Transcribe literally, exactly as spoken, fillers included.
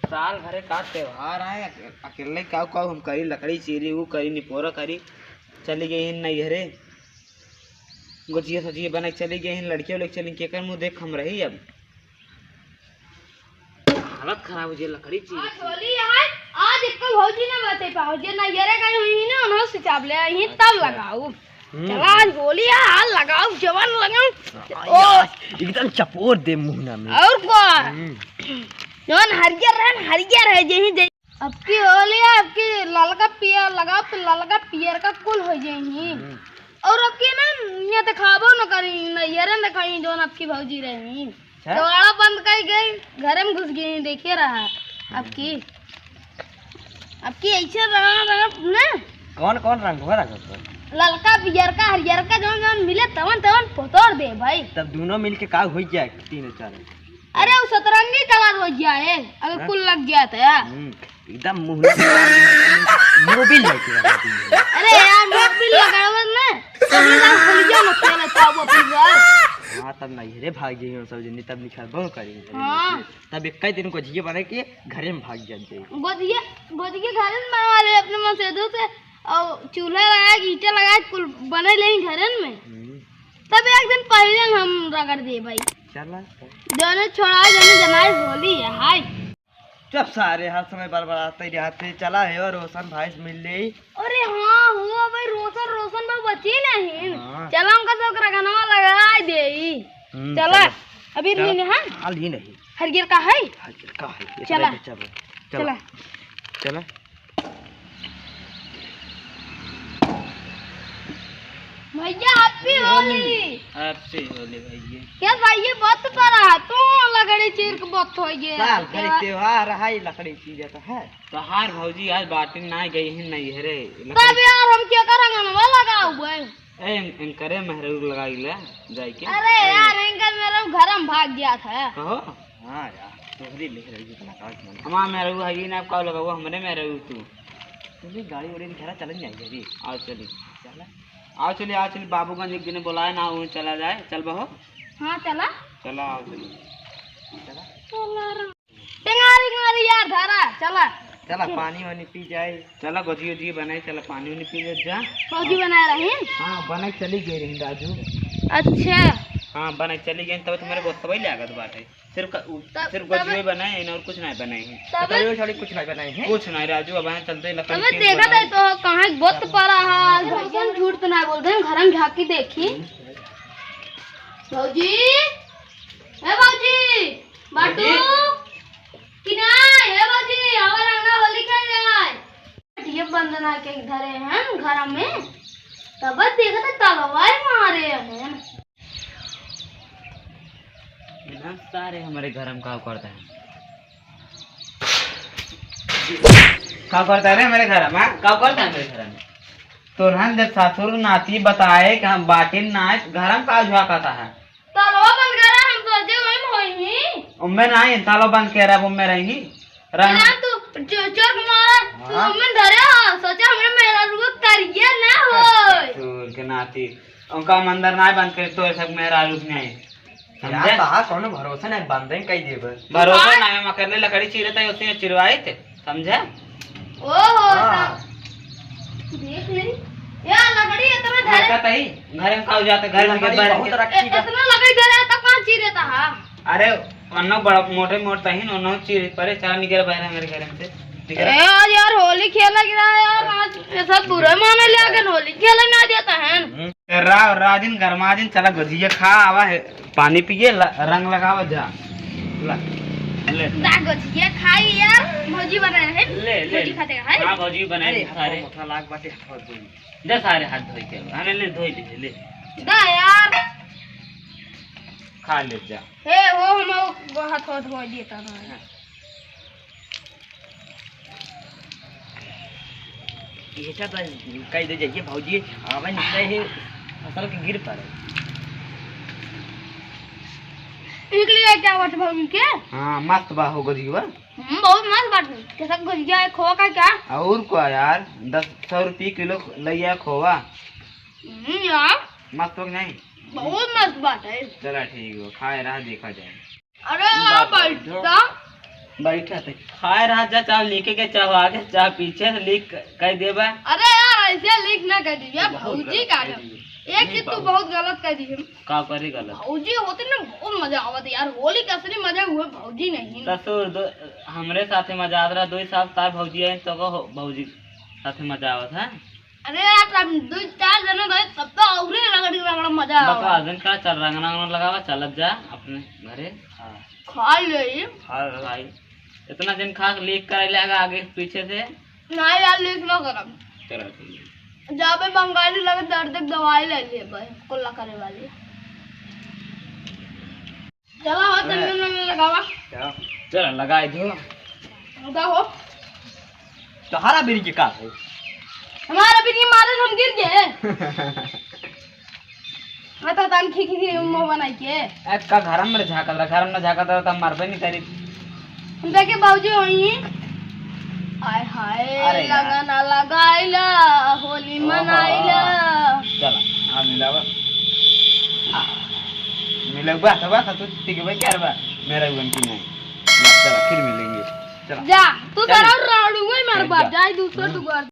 साल भरे का त्योहार आए, अके-, अकेले काऊ काऊ हम करी, लकड़ी चीरी, ऊ करी, निपोरा करी, चली गई हैं नैहरे। गोजिया सोजिया बना के चली गई हैं, लड़कियों लेके चली, केकर मुँह देख हम रही अब। हालत खराब हो जाए, लकड़ी चीरी। आज होली है, आज एक भौजी ना बचे पाओ, जे नैहरे गई हुई ना, उन्होंने सिचाब ले आई, तब अच्छा। लगाऊ। हम्म। चला, आज होली है, आज लगाऊ, जवान लगाऊ। आ, ओ। यार, एकदम चपोर दे मुहना में। और का? हम्म। जवन हरियर रहे, हरियर है, जेही जे। अब की होली है, अब की ललका पियर लगाओ, तो ललका पियर का कुल हो जाई। हम्म। और अब की ना, यहाँ देखाबो न करी, नैहरे देखाई, जवन अब की भौजी रही। अच्छा। केवाड़ा बंद कर गई, घरे में घुस गई, देखे रहा। अब की, अब की ऐसे रंग, रंग ना। कौन, कौन रंग हो रहा है? ललका, पियरका, हरियरका, जौन, जौन मिले, तवन, तवन पोतोर दे भाई। तब दोनों मिलके का होई जाए, तीनों चारों? अरे, वो सतरंगी कलर हो गया है, अगर हाँ? कुल लग गया था। हम्म, एकदम मुंह में मोबिल लेके आ गई है। अरे यार, मोबिल लगावत ना, अभी ना भूल गया, मत लेना चाहो अपनी बात। हाँ, तब नैहरे भाग गई हो सब जनी, तब निकलबो करी। हाँ। तब एक दिन गोजिया बना के घरे में भाग जात जाई। गोजिया, गोजिया घरे में बनवा ले अपने मसेदू से, और चूल्हा लगा के, ईंटा लगा के कुल बने ले घरे में। हम्म। तब एक दिन पहले हम रगड़ दे भाई। चला। जने छोड़ा, जने जनाई होली है, हाय। चुप सारे, हर समय बड़बड़ाते रहते। चला है और रोशन भाई से मिल ले। अरे हाँ, हुआ भाई, रोशन, रोशन भाई बची नहीं। हाँ। चला, उनका से ओकरा गनवा लगाई देई। हम्म, चला, चला। अबीर चला। लेने, हाँ? हाँ, ली नहीं। हरियर का है? हरियर का है? ये चला। तो चला। चला। चला। भैया, happy होली। Happy होली भैया। क्या भाई, ये बहुत परा है, तू लकड़ी चीर के बहुत हो गया। साल भर के त्योहार है, लकड़ी चीर तो है। तोहार भौजी आज बाटिन ना गई है नैहरे। तब यार हम क्या करेंगे ना, वो लगाओ भाई। ए, इन-, इनकरे मेहरारू लगाई ले, जाई के। अरे ए। यार, इनकर मेहरारू घर में भाग गया था। कहो? हाँ यार, तोहरी मेहरारू जितना काज मन। हमार मेहरारू है, ये ना का लगाओ, हमरे मेहरारू तू। तू भी गाड़ी उड़ी में घेरा चलन जाई घरी। आओ चली। चला। आओ चली, आओ चली, बाबूगंज एक दिन बुलाए ना, वहीं चला जाए, चल बहो। हाँ, चला। चला, आओ चली। चला। चला रे। टेंगारी टेंगारी यार, धारा, चला। चला, पानी वानी पी जाए। चला, गोजी ओजी बनाए, चला, पानी वानी पी ले जा। गोजी बनाए रही? हाँ, बनाए चली गई रही, राजू। अच्छा। हाँ, बनाए चली गई, तब तुम्हारे गोस्तवा ही लागत बाटे। सिर्फ क-, उ-, तब, सिर्फ तब गोजी बनाए हैं और कुछ नहीं बनाए हैं। तब तो ये छोड़ी कुछ नहीं बनाए हैं। कुछ नहीं, राजू, अब यहाँ चलते हैं, लकड़ी तब चीर देखा था बनाए। तो कहाँ बहुत परा हाल। भैया झूठ तो नहीं बोलते हैं, घर में झाँक के देखी। हम्म। भौजी, ए भौजी, बाटू, भौजी। कि ना, ए भौजी, आवा रंगा होली खेल जाए। ये बंदना के धरे हैं घर में, तब देखत तलवार मारे हैं। ना सारे हमारे घर में का करता है? का करता है रे हमारे घर में? हाँ? का करता है हमारे घर में? तोरहन जब ससुर नाती बताए कि हम बाटिन ना आए, घर में का झुआ कहता है? तालवा बंद करा, हम सोचे वही में होई ही। उम्मे ना आई, तालो बंद के रहा, उम्मे रही। रहा। ना तू चो-, चोर के मारा, तू हाँ। उम्मे धरे हो, सोचे हमरे मेहरारू करिए ना होय। ससुर के नाती, उनका हम अंदर ना बंद करे, तो ऐसा मेहरारू नहीं। समझे? यार, तहार कौनो भरोसा नहीं, बंद ही कई देबे। भरोसा हाँ। नहीं, हम अकेले लकड़ी चीरे थे, उसी में चिरवाई थे, समझे? ओहो, हाँ। देख ले। यार, लकड़ी इतना धरे। घर का तही, घर में खाओ जाता, घर में लकड़ी बाहर बहुत के। रखी ए-, बा। इतना लकड़ी धरे, तब कहाँ चीरे था, हाँ? अरे, अन्नो बड़ा मोटे मोटे तही, उन्नो चीरे परे, चला निकल बाहर हमारे घर में से। निकल। ए, आज यार, होली खेला गिरा है यार, आज ये सब बुरे माने ले आके होली खेला ना देता है। हम्म। राव, राजिन, गरमाजिन, चला गोजिया खा, आवा है। पानी पिए, ल-, रंग लगावा जा। ला, ले। दा गोजिया खाई यार, भौजी बनाए है। ले, ले। भौजी खाते हैं। हाँ, भौजी बनाए अरे, हैं सारे। हाथ मोटा लाग बाटे, हाथ धोई। दे सारे हाथ धोई के। हमें ले, धोई ले, ले। दा यार। खा ले जा। हे, वो हम वो हाथ, हाथ धोई देता ना। हाँ। ये तो कह दे जाइए भौजी, आवे निकले है, फसल के गिर पड़े। एक लिया क्या बात भौजी के? हाँ, मस्त बा हो गोजिया। हम्म, बहुत मस्त बात है। कैसा गोजिया है, खोआ का क्या? और क्या यार, दस, सौ रुपये किलो लइया खोआ। हम्म, यार। मस्त हो कि नहीं? बहुत मस्त बात है। चला ठीक हो, खाए रहा, देखा जाए। अरे यार, बाप रे, बैठता। बैठा थे। खाए रहा जा, चाहे लीक के, चाहे आगे, चाहे पीछे से लीक क-, कह देबा। अरे यार, ऐसे लीक ना कह दीजिए, बहुत भौजी गलत का कह है। दीजिए। एक नहीं चीज तू बाबू। बहुत गलत कह दीजिए। का करी गलत? भौजी होती ना, बहुत मजा आवत यार। होली का असली मजा हुए भौजी नहीं। ससुर, दो, हमरे साथे मजा आवत रहा, दो ही साल तार भौजी आई, तो को भौजी साथे मजा आवत है। अरे यार, तब दो चार जने रहे, तब तो औरे रगड़ी रगड़ा मजा बकवास आवत। दिन का चल, रंगना वंगना लगावा, चलत जा अपने घरे। हाँ। खा ले। खा ले। खाई। इतना दिन खा के लीक करे लगा आगे पीछे से। ना यार, लीक ना करब। चलो ठीक है। जाबे बंगाली लगे दर्द के दवाई ले लिए भाई, कुल्ला करे वाली। चला हो, अरे। चंदन वंदन लगावा। क्या? चलो, लगाई दो। लगा हो। तोहरा बीड़ी के का हो? हमारा बीड़ी मारे हम गिर गए। हाँ, तो तन खी, खी, खी मुंह बनाई के। ए, का घर में झाकत रहा, घर में झाकत रहा, तो हम मरबे नहीं करी। हम देखे बाबूजी वहीं। हाय, हाय, अरे यार। लगना लगाइला, होली ओहो। मनाइला। चला, हाँ, मिलावा। हाँ। मिलवा, तो बात, तू ठीक है भाई, क्या बा? मेरा भी बनती नहीं। चला, फिर मिलेंगे। चला। जा, तू चल। सारा राड़ू ही मार चल, बाप, जा। जाए दूसरा हम्म। दुआर।